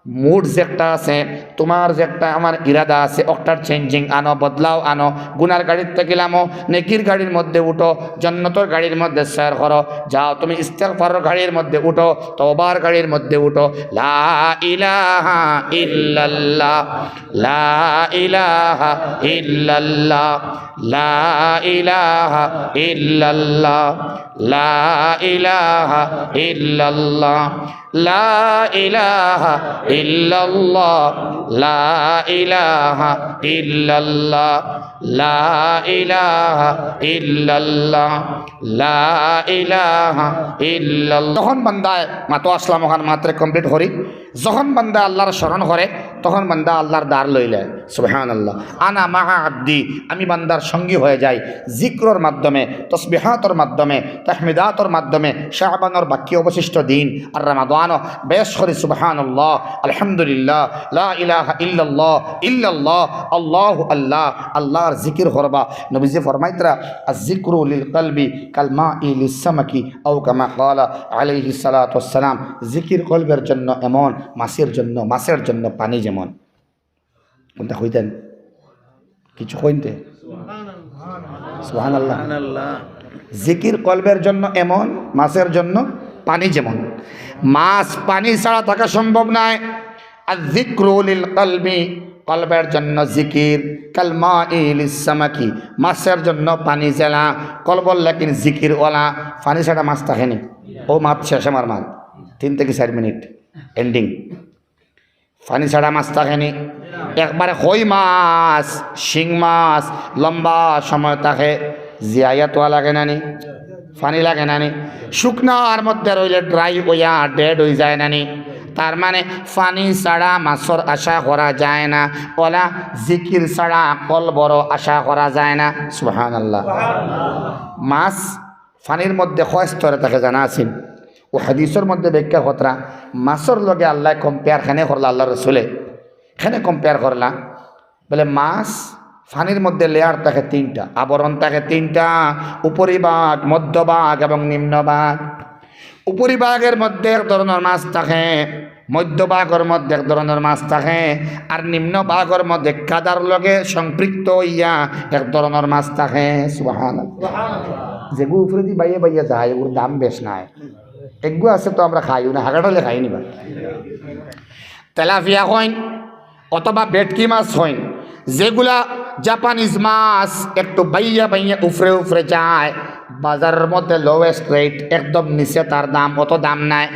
মুড যেটা আছে, তুমার যেটা আমার ইরাদা আছে, অকটার চেঞ্জিং আনো, বদলাও আনো। গুনার গাড়িত থাকিলামো, নেকির গাড়ির মধ্যে উঠো, জন্নতর গাড়ির মধ্যে সয়র করো। যাও, তুমি ইস্তেগফারর গাড়ির মধ্যে উঠো, তওবার গাড়ির মধ্যে উঠো। লা ইলাহা ইল্লাল্লাহ, লা ইলাহা ইল্লাল্লাহ, লা ইলাহা ইল্লাল্লাহ, লা ইলাহা ইল্লাল্লাহ। লা ইলাহা ইল্লাল্লাহ, লা ইলাহা ইল্লাল্লাহ, লা ইলাহা ইল্লাল্লাহ, লা ইলাহা ইল্লাল্লাহ। যখন বান্দায় মাতো আসলাম ওখান মাত্রে কমপ্লিট করি, যখন বান্দা আল্লাহর স্মরণ করে, তখন বান্দা আল্লাহর দ্বার লইলে, সুবহানাল্লাহ। আনা মাআ আবদি, আমি বান্দার সঙ্গী হয়ে যাই জিক্রর মাধ্যমে, তসবিহাতর মাধ্যমে, তাহমিদাতর মাধ্যমে। শাবানর বাকি অবশিষ্ট দিন আর রমাদানও বেশ করি সুবহানাল্লাহ, আলহামদুলিল্লাহ, লা ইলাহা ইল্লাল্লাহ, ইল্লাল্লাহ, আল্লাহু আল্লাহ, আল্লাহর জিকির করবা। নবীজি ফরমাইতরা, "আয-যিকরু লিল কলবি কাল মাই লিস সামাকি", আও কামা ক্বালা আলাইহিস সালাতু ওয়াস সালাম। জিকির কলবের জন্য এমন, মাছের জন্য, মাছের জন্য পানি যেমন। কোনটা কইতেন? কিছু কইনতে? সুবহানাল্লাহ। সুবহানাল্লাহ। জিকির কলবের জন্য এমন, মাছের জন্য পানি যেমন। মাছ পানি ছাড়া থাকা সম্ভব নয়। আর জিক্রু লিল কলবি, কলবের জন্য জিকির, কাল মাই লিস সামাকি, মাছের জন্য পানি যেলা, কলবর লাগিন জিকির ওলা। পানি ছাড়া মাছ থাকে নি? ও মাত শেষ আমার মাত, তিন থেকে চার মিনিট, এন্ডিং। পানি ছাড়া মাছ থাকে নি? একবারে কই মাছ, শিং মাছ, লম্বা সময় থাকে, জিয়াইয়া তোয়া লাগে না নি? পানি লাগে না নি? শুকনার মধ্যে রইলে ড্রাই অইয়া ডেড অই যায় না নি? তার মানে পানি ছাড়া মাছর আশা করা যায় না, ওলা জিকির ছাড়া কলবরও আশা করা যায় না। সুবহানাল্লাহ। মাছ পানির মধ্যে কয় স্তরে থাকে জানা আছেন? ও হাদিসর মধ্যে ব্যাখ্যা করতরা, মাছর লগে আল্লায় কম্পেয়ার কেনে করলা, আল্লাহর রসুলে কেনে কম্পেয়ার করলা। বলে মাছ পানির মধ্যে লেয়ার থাকে তিনটা, আবরণ থাকে তিনটা, উপরিভাগ, মধ্যভাগ এবং নিম্নভাগ। উপরিভাগর মধ্যে এক ধরনর মাছ থাকে, মধ্যভাগর মধ্যে এক ধরনর মাছ থাকে, আর নিম্নভাগর মধ্যে কাদার লগে সম্পৃক্ত অইয়া এক ধরনর মাছ থাকে। সুবহানাল্লাহ। যেগু উপরেদি বাইয়া বাইয়া যায়, ওর দাম বেশ নাই। এগু আছে তো আমরা খাইও না, হাগাটালে খাই নিবা। তেলাপিয়া কইন অথবা ভেটকি মাছ কইন, যেগুলা জাপানিজ মাছ একটু বাইয়া বাইয়া উপরে উপরে যায়, বাজারর মধ্যে লোয়েস্ট রেট, একদম নিচে তার দাম, অত দাম নাই।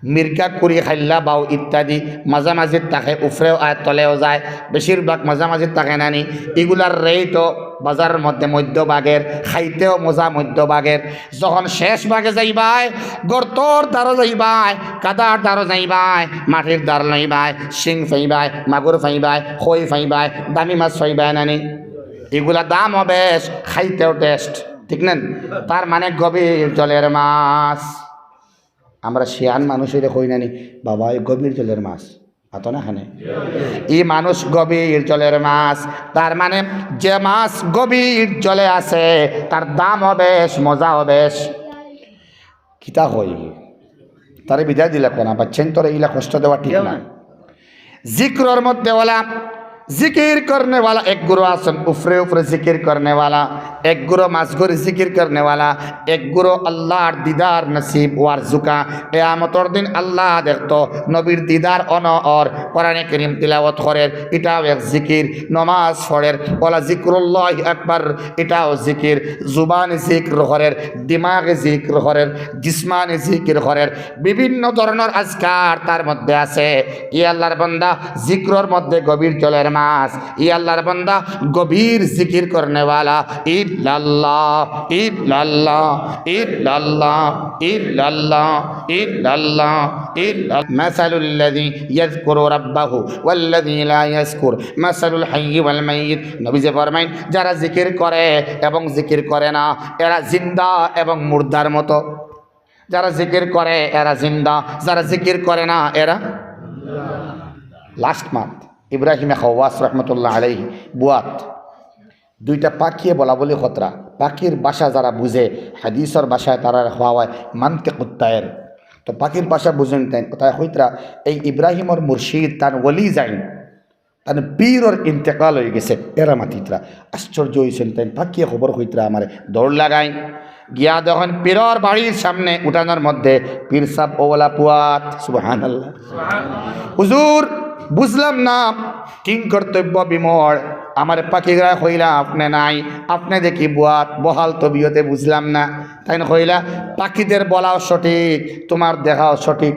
মির্গা, কুরি, খাইল্লা, বাউ ইত্যাদি মাঝামাঝিত থাকে, উপরেও আয়, তলেও যায়, বেশিরভাগ মাঝামাঝিত থাকে না নি। ইগুলার রেটও বাজারর মধ্যে মধ্যভাগের, খাইতেও মজা মধ্যভাগের। যখন শেষ ভাগে যাইবায়, গর্তর দ্বারো যাইবায়, কাদার দ্বারো যাইবায়, মাটির দ্বার লইবায়, শিং পাইবায়, মাগুর পাইবায়, কই পাইবায়, দামি মাছ পাইবায় না নি। ইগুলা দামও বেশ, খাইতেও টেস্ট, ঠিক না? তার মানে গভীর জলের মাছ। আমরা শিয়ান মানুষ অইলে কই না নি, "বাবা, এই গভীর জলের মাছ।" মাতো না কেনে? ই মানুষ গভীর জলের মাছ। তার মানে যে মাছ গভীর জলে আছে, তার দামও বেশ, মজাও বেশ। কিতা কই? তারে বিদায় দিলা কোনা, বাচ্চাইন তোরে ইলা কষ্ট দেওয়া ঠিক না। জিক্রর মধ্যে ওলা জিকির করনেওয়ালা এক গুরু আছইন, উপরে উপরে জিকির করনেওয়ালা এক গুরু, মাঝগরি জিকির করনেওয়ালা এক গুরু, আল্লার দিদার নসিব অওয়ার জুকা। কিয়ামতর দিন আল্লা দেখতো, নবীর দিদার অনো অর, কোরআনে করিম তিলাওয়াত করের, ইটাও এক জিকির, নমাজ পড়ের, ওলা জিকরুল্লাহি আকবার, ইটাও জিকির, জুবানি জিকির করের, দিমাগে জিকির করের, জিসমানি জিকির করের, বিভিন্ন ধরনর আজকার তার মধ্যে আছে। ই আল্লার বান্দা, জিকিরর মধ্যে গভীর জলের মাছ। ই আল্লার বান্দা, গভীর জিকির করনেওয়ালা। ইল্লাল্লাহ, ইল্লাল্লাহ, ইল্লাল্লাহ, ইল্লাল্লাহ, ইল্লাল্লাহ, ইল্লাল্লাহ। মাসালুল্লাযী ইয়াযকুরু রাব্বাহু ওয়াল্লাযী লা ইয়াযকুর মাসালুল হাইয়্যি ওয়াল মাইয়িত। নবীজি ফরমাইন, যারা জিকির করে এবং জিকির করে না, এরা জিন্দা এবং মুর্দার মতো। যারা জিকির করে, এরা জিন্দা। যারা জিকির করে না, এরা লাস্ট মাত। ইব্রাহিমে খাওয়াস রহমতুল্লাহ আলাইহি বুয়াত। দুইটা পাখিয়ে বলা বলি খতরা। পাখির ভাষা যারা বুঝে, হাদিসর ভাষায় তারারে কওয়া অয় মান্তিকুত তায়ের। তো পাখির ভাষা বুঝইন তাইন, তাইন কইতরা, এই ইব্রাহিমর মুর্শিদ তান ওলি যাইন, তান পীরর ইন্তেকাল অইগেছে, এরা মাতিতরা। আশ্চর্য অইছইন তাইন, পাখিয়ে খবর কইতরা আমারে, দৌড় লাগাইন। গিয়া দেখইন পীরর বাড়ির সামনে উঠানর মধ্যে পীর সাব অওলা পুয়াত। সুবহানাল্লাহ। হুজুর, বুঝলাম না, কিংকর্তব্য বিমূঢ়। আমারে পাখিগরায় কইলা, আপনে নাই, আপনে দেখি বুয়াত, বহাল তবিয়তে বুঝলাম না। তাইন কইলা, পাখিদের বলাও সঠিক, তুমার দেখাও সঠিক।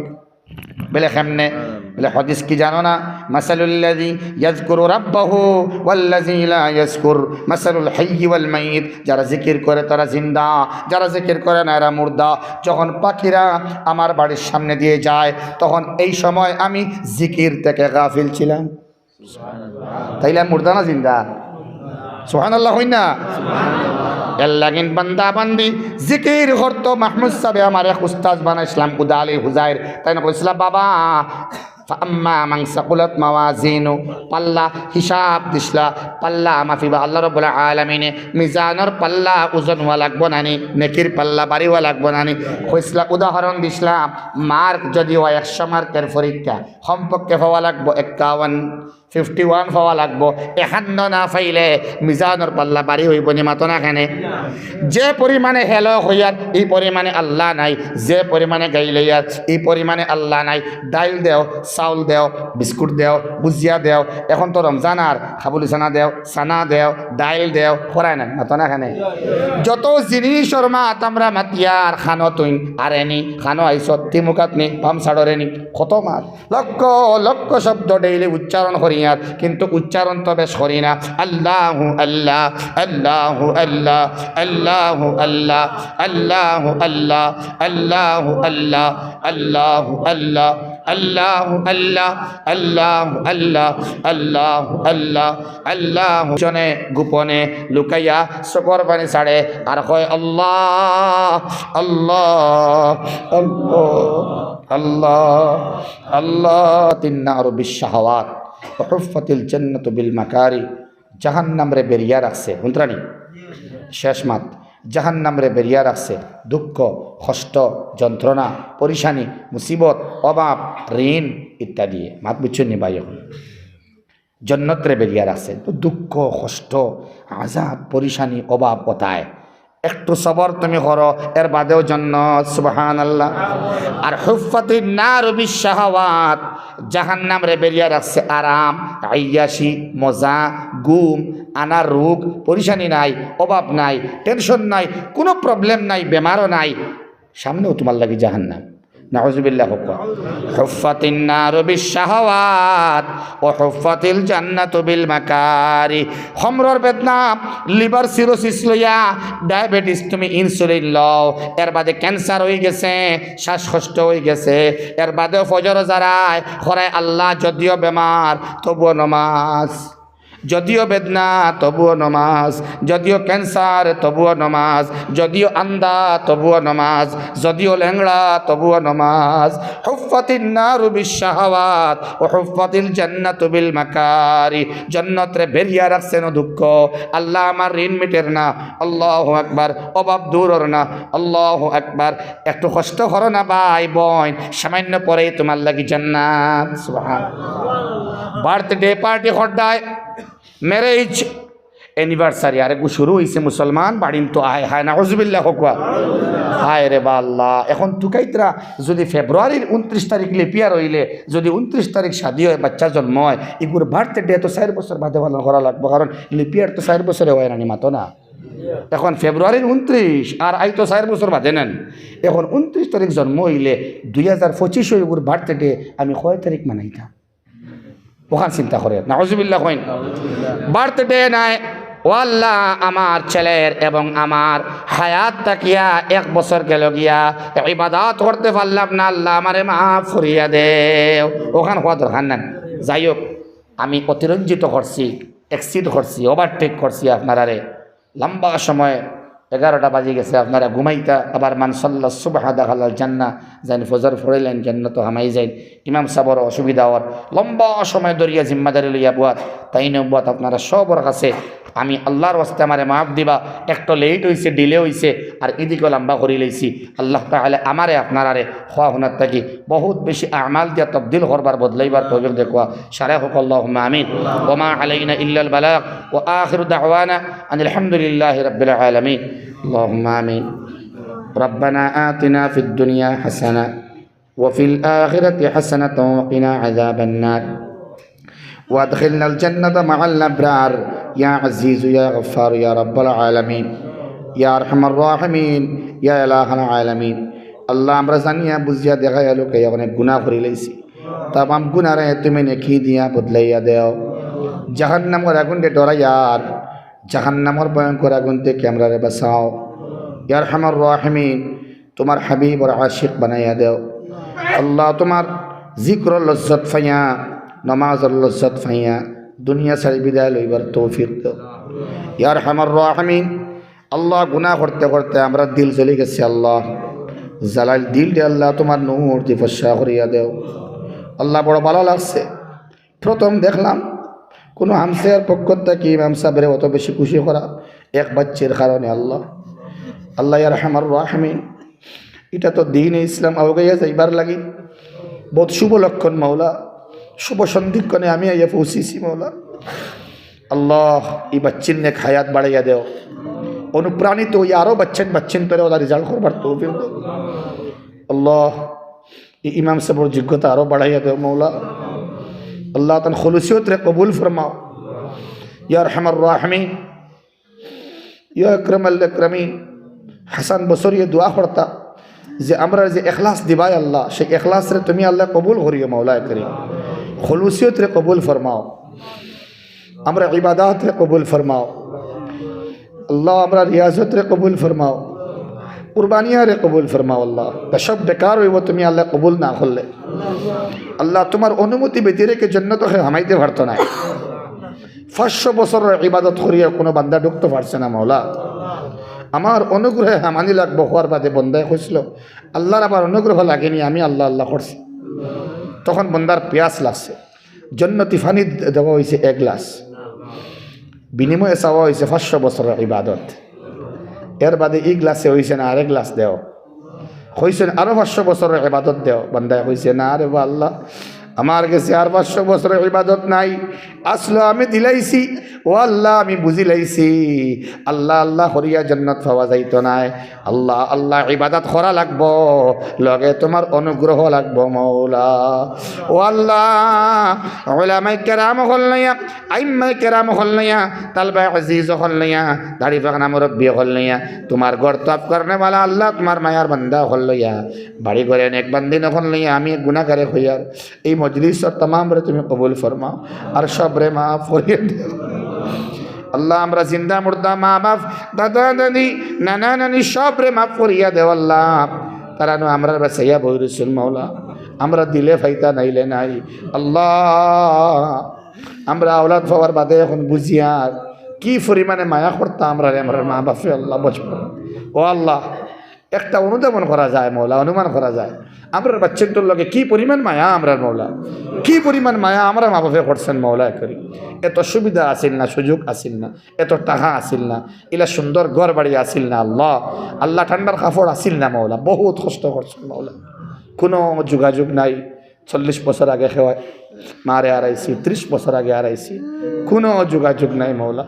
বলে, কেমনে? বলে, হাদিস কি জানো না? মাসালুল্লাযী ইয়াযকুরু রাব্বাহু ওয়াল্লাযী লা ইয়াযকুর মাসালুল হাইয়্যি ওয়াল মাইয়িত। যারা জিকির করে, তারা জিন্দা, যারা জিকির করে না, এরা মুর্দা। যখন পাখিরা আমার বাড়ির সামনে দিয়ে যায়, তখন এই সময় আমি জিকির থেকে গাফিল ছিলাম। তাইলে মুর্দা না জিন্দা? সুবহানাল্লাহ কইন না? এর লাগিন বান্দা বান্দি জিকির করতো। মাহমুদ সাবে আমার এক উস্তাদ বানাইছলাম, উদা আলী হুজাইর, তাইন কইছলা, বাবা, ফাআম্মা মান সাকুলাত মাওয়াজিনু, পাল্লা হিসাব দিছলা, পাল্লা মাপিবা। আল্লাহ রাব্বুল আলামিনে মিজানর পাল্লা ওজন অওয়া লাগবো নানি, নেকির পাল্লা ভারি অওয়া লাগবো নানি। কইছলা, উদাহরণ দিছলা, মার্ক যদি অয় একশো মার্কের পরীক্ষা, কমপক্ষে পাওয়া লাগবো একাউন্ন, ফিফটি ওয়ান পাওয়া লাগবো। একান্ন না পাইলে মিজানর পাল্লা ভারি অইবো নি, মাতো না কেনে? যে পরিমাণে হেলো কইয়ার, ই পরিমাণে আল্লা নাই। যে পরিমাণে গাইল অইয়ার, ই পরিমাণে আল্লা নাই। ডাইল দেও, চাউল দেও, বিস্কুট দেও, ভুজিয়া দেও। এখন তো রমজান আর, কাবুলি চানা দেও, চানা দেও, ডাইল দেও, করায় না, মাতো না কেনে? যত জিনিসর মাত আমরা মাতিয়ার, খানো তুইন, আরে নি, খানো আইছত, তি মুখাত নি, পাম ছাড়রে নি, কত মাত। লক্ষ লক্ষ শব্দ ডেইলি উচ্চারণ করিয়ার, কিন্তু উচ্চারণ তো বেশ করি না। আল্লাহু আল্লাহ, আল্লাহু আল্লাহ, আল্লাহু আল্লাহ, আল্লাহু আল্লাহ, আল্লাহু আল্লাহ, আল্লাহু আল্লাহ, আল্লাহু আল্লাহ, আল্লাহু আল্লাহ, আল্লাহু আল্লাহ, আল্লাহু। জনে গোপনে লুকাইয়া চকুর পানি ছাড়ে আর কয়, আল্লাহ, আল্লাহ, আল্লাহ, আল্লাহ, আল্লাহ। তিন নারু বিশ শাহাওয়াত ওয়া হুফফাতিল জান্নাতু বিল মাকারি। জাহান্নামরে বেরিয়া রাখছে, হুনতরা নি? শেষ মাত। জাহান্নামরে বেরিয়া রাখছে দুঃখ, কষ্ট, যন্ত্রণা, পরিশানি, মুসিবত, অভাব, ঋণ ইত্যাদি। মাত বুঝছইন নি ভাই? এখন জন্নতরে বেরিয়া রাখছে। তো দুঃখ, কষ্ট, আযাব, পরিশানি, অভাব অতায়। একটু সবর তুমি করো, এর বাদেও জন্নত। সুবহানাল্লাহ। আর হুফফাতিন নারু বিশ শাহাওয়াত, জাহান্নামরে বেরিয়া রাখছে আরাম, আইয়াশি, মজা, ঘুম, আনার রোগ, পরিশানি নাই, অভাব নাই, টেনশন নাই, কুনু প্রবলেম নাই, বেমারও নাই। সামনেও তুমার লাগি জাহান্নাম। নাউজুবিল্লাহ। হুফফাতিন নারু বিশ শাহাওয়াত ওয়া হুফফাতিল জান্নাতু বিল মাকারি। খমরর বেদনা, লিভার সিরোসিস লইয়া, ডায়াবেটিস, তুমি ইনসুলিন লও, এর বাদে ক্যান্সার অইগেছে, শ্বাসকষ্ট অইগেছে, এর বাদেও ফজর যারায়, করায় আল্লাহ, যদিও বেমার, তবুও নমাজ। যদিও বেদনা, তবুও নমাজ। যদিও ক্যান্সার, তবুও নমাজ। যদিও আন্দা, তবুও নমাজ। যদিও লেংড়া, তবুও নমাজ। হুফফাতিন নারু বিশ শাহাওয়াত ওয়া হুফফাতিল জান্নাতু বিল মাকারি। জন্নতরে বেরিয়া রাখছেন ও দুঃখ। আল্লাহ আমার ঋণ মিটের না। আল্লাহু আকবার। অভাব দূর অর না। আল্লাহু আকবার। একটু কষ্ট করো না ভাই বোন, সামান্য পরেই তোমার লাগি জান্নাত। সুবহান। বার্থডে পার্টি কররায়, ম্যারেজ অ্যানিভার্সারি, আরে গু শুরু অইছে মুসলমান বাড়িন তো আয় হায় নাউজুবিল্লাহ কউক্কা। হায় রে বা আল্লাহ, এখন তুকাইতরা যদি ফেব্রুয়ারির ঊনত্রিশ তারিখ লিপিয়ার অইলে যদি ঊনত্রিশ তারিখ শাদি অয়, বাচ্চা জন্ম অয়, ইগুর বার্থডে তো চাইর বছর বাদে পালন করা লাগবো, কারণ লিপিয়ার তো চাইর বছরে অয় না নি মাতো না। এখন ফেব্রুয়ারির ঊনত্রিশ আর আই তো চাইর বছর বাদে নেন। এখন ঊনত্রিশ তারিখ জন্ম অইলে দুই হাজার পঁচিশ অয়, ইগুর বার্থডে আমি কয় তারিখ মানাইতাম? অখান চিন্তা করে, নাউজুবিল্লাহ কইন। বার্থডে নাই, ও আল্লাহ, আমার ছেলের এবং আমার হায়াত থাকিয়া এক বছর গেল গিয়া, ইবাদত করতে পারলাম না, আল্লাহ আমারে মাফ করিয়া দেও। অখান কওয়া দরকার নাই। যাই হোক, আমি অতিরঞ্জিত করছি, এক্সিড করছি, ওভারটেক করছি আপনারারে। লম্বা সময়, এগারোটা বাজি গেছে, আপনারা ঘুমাইতা, আবার মান সাল্লা সুবহা দাখালাল জান্নাহ, যাইন ফজর পড়িলাইন, জান্নাতো হামাই যাইন। ইমাম সাবর অসুবিধা অর, লম্বা সময় ধরিয়া জিম্মাদারি লইয়া বওয়াত, তাইন বওয়াত আপনারা সবর কাছে আমি আল্লাহর ওয়াস্তে আমারে মাফ দিবা, একটু লেট অইছে, ডিলে অইছে, আর ইদিকে লম্বা করি লইছি। আল্লাহ তাআলা আমারে আপনারারে কওয়া হুনার থাকি বহুত বেশি আমাল দিয়া তবদিল করবার, বদলাইবার তৌফিক দেউক্কা। সারে কউক্কা আল্লাহুম্মা আমিন। ওয়া মা আলাইনা ইল্লাল বালাগ। ওয়া আখিরু দাওয়ানা আনিল হামদুলিল্লাহি রাব্বিল আলামিন। আল্লাহুম্মা আমিন। ربنا آتنا في الدنيا حسنة وفي الآخرة حسنة وقنا عذاب النار وأدخلنا الجنة مع الأبرار يا عزيز يا غفار يا رب العالمين يا أرحم الراحمين يا إله العالمين। আল্লাহ, আমরা জানিয়া বুঝিয়া দেখাইয়া লুকাইয়া অনেক গুনাহ করি লাইছি। তামাম গুনারে তুমি নেকি দিয়া বদলাইয়া দেও। জাহান্নামর আগুনরে ডরাইয়ার জাহান্নামর ভয়ঙ্কর আগুন থাকি আমরারে বাঁচাও। ইয়া আরহামার রাহিমিন, তোমার হাবিবর আশিক বানাইয়া দেও। আল্লাহ, তোমার জিকরর লজ্জত পাইয়া, নমাজর লজ্জত পাইয়া, দুনিয়া ছাড়ি বিদায় লইবার তৌফিক দেও। ইয়া আরহামার রাহিমিন, আল্লাহ, গুনাহ করতে করতে আমরার দিল জ্বলি গেছে। আল্লাহ, জ্বালাইল দিলরে আল্লাহ তোমার নূর দি ফর্সা করিয়া দেও। আল্লাহ, বড় ভালা লাগছে। প্রথম দেখলাম কোনো হামসায়ার পক্ষ থাকি ইমাম সাবরে অত বেশি খুশি করা এক বাচ্চির কারণে। আল্লাহ, আল্লাহ ইয়া আরহামার রাহিমিন, ইটা তো দ্বীনে ইসলাম আগাইয়া যাইবার লাগি বহুত শুভ লক্ষণ মাওলা, শুভ সন্ধিক্ষণে আমি আইয়া পৌঁছিছি মাওলা। আল্লাহ, ই বাচ্চির নেক হায়াত বাড়াইয়া দেও, অনুপ্রাণিত অইয়া আরো বাচ্চিন বাচ্চিন্তরে ওলা রেজাল্ট করবার তৌফিক দেও। আল্লাহ, ই ইমাম সাবর যোগ্যতা আরো বাড়াইয়া দেও মাওলা। আল্লাহ, তান খুলুসিয়তরে কবুল ফরমাও। ইয়া আরহামার রাহিমিন, ইয়া আকরামাল আকরামিন, হাসান বসরিয়ে দোয়া করতা যে আমরার যে এখলাস দিবায় আল্লাহ, সেই এখলাসরে তুমি আল্লাহ কবুল করিও মাওলায় করিম। খুলুসিয়তরে কবুল ফরমাও, আমরার ইবাদতরে কবুল ফরমাও আল্লাহ, আমরার রিয়াজতরে কবুল ফরমাও, কুরবানিয়ারে কবুল ফরমাও আল্লাহ। তা সব বেকার অইবো তুমি আল্লাহ কবুল না করলে। আল্লাহ, তোমার অনুমতি ব্যতিরেকে জন্নতো কেউ হামাইতে পারতো নায়। পাঁচশো বছরর ইবাদত করিয়া কোনো বান্দা ঢুকতে পারছে না মাওলা। আমার অনুগ্রহে হামানি লাগবো কওয়ার বাদে বন্দায় কইছিল, আল্লাহর আমার অনুগ্রহ লাগেনি, আমি আল্লাহ আল্লাহ করছি। তখন বন্দার পিয়াস লাগছে, জন্নতি পানি দেওয়া অইছে এক গ্লাস, বিনিময়ে চাওয়া অইছে পাঁচশো বছরর ইবাদত। এর বাদে ই গ্লাসে অইছে না, আরেক গ্লাস দেও। কইছইন, "আরো পাঁচশো বছরর ইবাদত দেও।" বান্দায় কইছে, "না রে বা আল্লাহ, আমার গেছে আর পাঁচশো বছরর ইবাদত নাই। আসলো আমি দিলাইছি, ও আল্লাহ, আমি বুঝিলাইছি, আল্লাহ আল্লাহ করিয়া জন্নত পাওয়া যাইতো নায়। আল্লাহ আল্লাহ ইবাদত করা লাগবো, লগে তোমার অনুগ্রহ লাগবো মাওলা।" ও আল্লাহ, উলামায়ে কেরাম অকল লইয়া, আইম্মায়ে কেরাম অকল লইয়া, তালবায়ে আজিজ অকল লইয়া, দাড়ি পাকনা মুরব্বি অকল লইয়া, তোমার ঘর তওয়াফ করনেওয়ালা আল্লাহ, তোমার মায়ার বান্দা অকল লইয়া, বাড়ি ঘরে নেকবান্দিন অকল লইয়া, আমি গুনাহগারে কইয়ার, এই মজলিসর তামামরে তুমি কবুল ফরমাও, আর সবরে মাফ করিয়া দেও। আল্লাহ, আমরা জিন্দা মুর্দা, মা বাপ, দাদা দাদি, নানা নানি, সবরে মাফ করিয়া দেও আল্লাহ। তারা নু আমরারে বাঁচাইয়া বই রইছইন মাওলা, আমরা দিলে ফাইতা নাইলে নাই। আল্লাহ, আমরা আওলাদ পাওয়ার বাদে এখন বুঝিয়ার কি পরিমাণে মায়া করতা আমরারে আমরার মা বাপে। আল্লাহ, বচপন, ও আল্লাহ, একটা অনুধাবন করা যায় মৌলা, অনুমান করা যায় আমরার বাচ্চাইন্তর লগে কি পরিমাণ মায়া আমরার মৌলা, কি পরিমাণ মায়া আমরার মা বাপে করছেন মৌলা করি। এত সুবিধা আছিল না, সুযোগ আছিল না, এত টাকা আছিল না, ইলা সুন্দর ঘর বাড়ি আছিল না আল্লাহ, আল্লাহ ঠান্ডার কাপড় আছিল না মৌলা, বহুত কষ্ট করছেন মৌলা। কোনো যোগাযোগ নাই, চল্লিশ বছর আগে কেউ মারে হারাইছি, ত্রিশ বছর আগে হারাইছি, কোনো যোগাযোগ নাই মৌলা।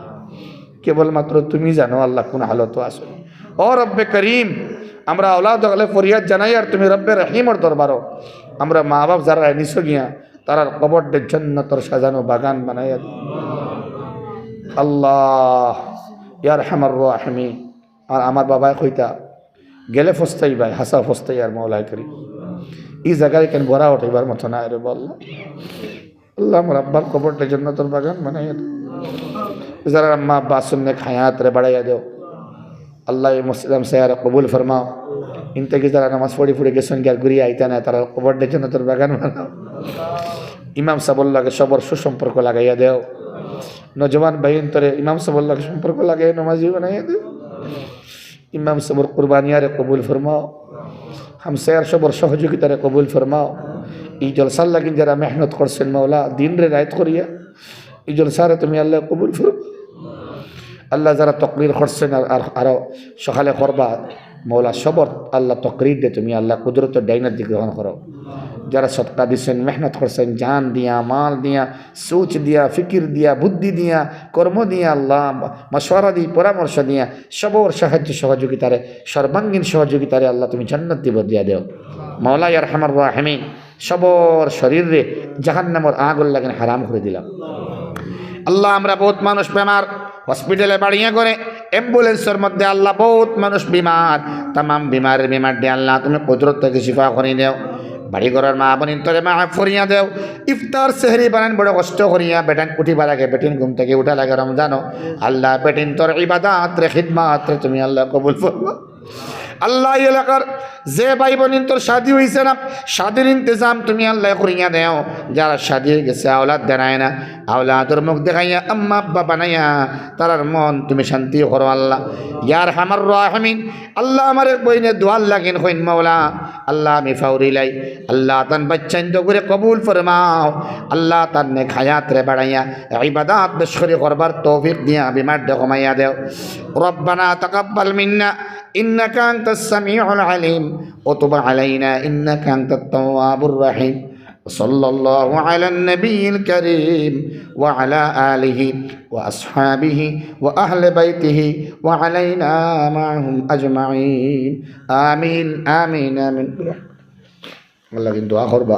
কেবলমাত্র তুমি জানো আল্লাহ কোন হালতো আছো। ও রব্বে করিম, আমরা আওলাদ অকলে ফরিয়াদ জানাইয়ার তুমি রব্বে রহিমর দরবারো আমরা মা বাপ যারা নিছো গিয়া, তারার কবররে জন্নতর সাজানো বাগান বানাইয়া দেও। আল্লাহ, ইয়া আরহামার রাহিমিন। আর আমার বাবায় কইতা, গেলে ফস্তাই ভাই, হাছা ফস্তাই আর মৌলায় করি। ই জাগায় কেন বড়া উঠাইবার মতো না রে বল। আল্লাহ, আমার আব্বার কবররে জন্নতর বাগান বানাইয়া দেও। যারা আম্মা আব্বা আছইন নেক হায়াতরে বাড়াইয়া দেও। আল্লাহ, এই মসজিদ হামসায়ারে কবুল ফরমাও। ইন থাকি যারা নামাজ পড়ি পড়ি গেছইন গিয়া ঘুরিয়া আইতা না, তারার কবররে জন্নতর বাগান বানাও। ইমাম সাবর লগে সবর সুসম্পর্ক লাগাইয়া দেও। নজওয়ান ভাইন্তরে ইমাম সাবর লগে সম্পর্ক লাগাইয়া নমাজি বানাইয়া দেও। ইমাম সাবর কুরবানিয়ারে কবুল ফরমাও। হামসায়ার সবর সহযোগিতারে কবুল ফরমাও। এই জলসার লাগিন যারা মেহনত করছেন মৌলা, দিনরে রাইত করিয়া, এই জলসারে তুমি আল্লাহ কবুল ফরমাও। আল্লাহ, যারা তকরির করছেন আর, আর আরো সকালে করবা, মৌলা সবর আল্লাহ তকরিররে তুমি আল্লাহ কুদরতর ডাইন আত দি গ্রহণ করো। যারা সদকা দিছেন, মেহনত করছেন, জান দিয়া, মাল দিয়া, সোচ দিয়া, ফিকির দিয়া, বুদ্ধি দিয়া, কর্ম দিয়া, আল্লাহ মশওয়ারা দি, পরামর্শ দিয়া, সবর সাহায্য সহযোগিতারে, সর্বাঙ্গীন সহযোগিতারে আল্লাহ তুমি জান্নাত দি বদলিয়া দেও। মৌলা ইয়া আরহামার রাহিমিন, সবর শরীররে জাহান্নামর আগর লাগিন হারাম করি দিলাও। আল্লাহ, আমরা বহুত মানুষ বেমার, হসপিটালে বাড়িয়া করে, অ্যাম্বুলেন্সর মধ্যে আল্লাহ বহুত মানুষ বিমার, তামাম বিমারের বিমার দিয়ে আল্লাহ তুমি কুদরত থাকি শিফা করি দেও। বাড়ি ঘরর মা বইনতরে মাফ করিয়া দেও। ইফতার সেহরি বানান বড় কষ্ট করিয়া, বেটাইন উঠিবার আগে, বেটিন ঘুম থাকি উঠা লাগে রমজানো। আল্লাহ, বেটিন্তর ইবাদতরে, খিদমতরে তুমি আল্লাহ কবুল ফরমাও। আল্লাহ, এই এলাকার যে ভাই বইনতর শাদি হইছে না, শাদির ইন্তেজাম তুমি আল্লাহ করিয়া দেও। যারা শাদি হই গেছে, আওলাদ দেনায় না, আওলাদর মুখ দেখাইয়া আম্মা আব্বা বানাইয়া তারার মন তুমি শান্তি করো আল্লাহ। ইয়া আরহামার রাহিমিন, আল্লাহ, আমার এক বইনে দোয়ার লাগিন কইন মৌলা, আল্লাহ, আমি ফাউরিলাই, আল্লাহ, তান বাচ্চাইন্তরে কবুল ফরমাও। আল্লাহ, তান নেক হায়াতরে বাড়াইয়া ইবাদত বেশ করি করবার তৌফিক দিয়া বিমাররে কমাইয়া দেও। ربنا تقبل منا إنك أنت السميع العليم وتب علينا إنك أنت التواب الرحيم. وصلى الله على النبي الكريم وعلى آله وأصحابه وأهل بيته وعلينا معهم أجمعين. آمين، آمين، آمين. আল্লাহ কিন্তু দোয়া করবা।